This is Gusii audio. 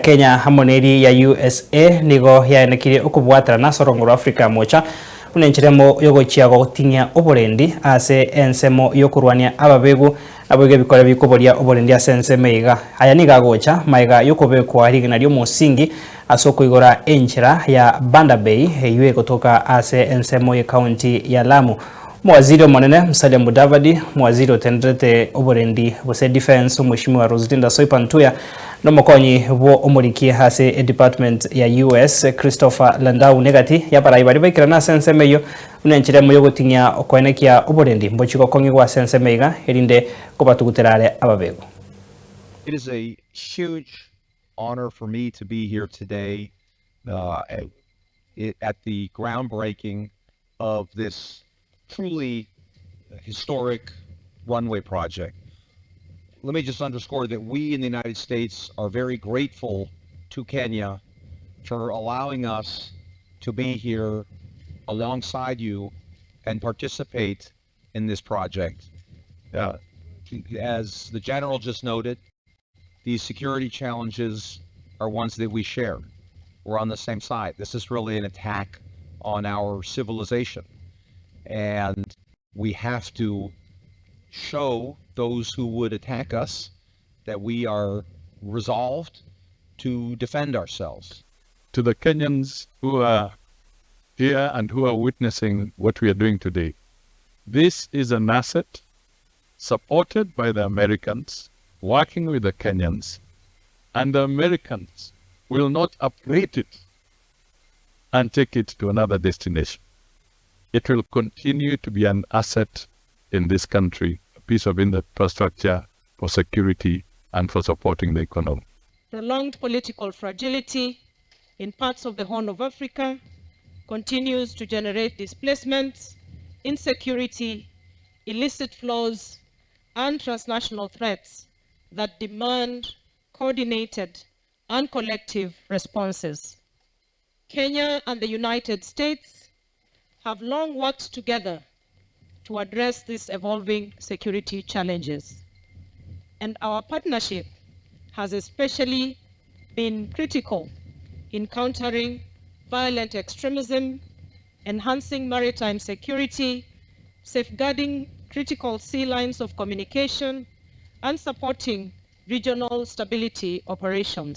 Kenya amo neri ya usa nigo yaenekirie okobwaterana ase orongo rwa Africa ya Mocha buna enchera emo yogochia goting'ia oborendi ase ensemo yokorwania ababegu naboigo ebikore bikoboria oborendi ase ensemo iga. Aya nigo agocha magega yokobekwa rigena riomosingi ase okoigora enchera ya Banda Bay eyio egotoka ase ensemo y'ecounty ya Lamu. Omowaziri omonene Musalia Mudavadi, omowaziri otenderete oborendi gose Defence Omweshimiwa Roselinda Soipan Ntuya na omokonyi bwo omoriki ase edepartment ya US Christopher Landau negati y'abarai baria baikerana ase ensemo eyio buna enchera emo yogoting'ia okoenekia oborendi mbochi gokong'igwa ase ensemo iga erinde kobatugutera are ababegu. It is a huge honor for me to be here today at the groundbreaking of this truly historic runway project. Let me just underscore that we in the United States are very grateful to Kenya for allowing us to be here alongside you and participate in this project. As the general just noted, these security challenges are ones that we share. We're on the same side. This is really an attack on our civilization. And we have to show those who would attack us that we are resolved to defend ourselves. To the Kenyans who are here and who are witnessing what we are doing today, this is an asset supported by the Americans, working with the Kenyans, and the Americans will not uprate it and take it to another destination. It will continue to be an asset in this country, a piece of infrastructure for security and for supporting the economy. Prolonged political fragility in parts of the Horn of Africa continues to generate displacements, insecurity, illicit flows, and transnational threats that demand coordinated and collective responses. Kenya and the United States have long worked together to address these evolving security challenges. And our partnership has especially been critical in countering violent extremism, enhancing maritime security, safeguarding critical sea lines of communication, and supporting regional stability operations.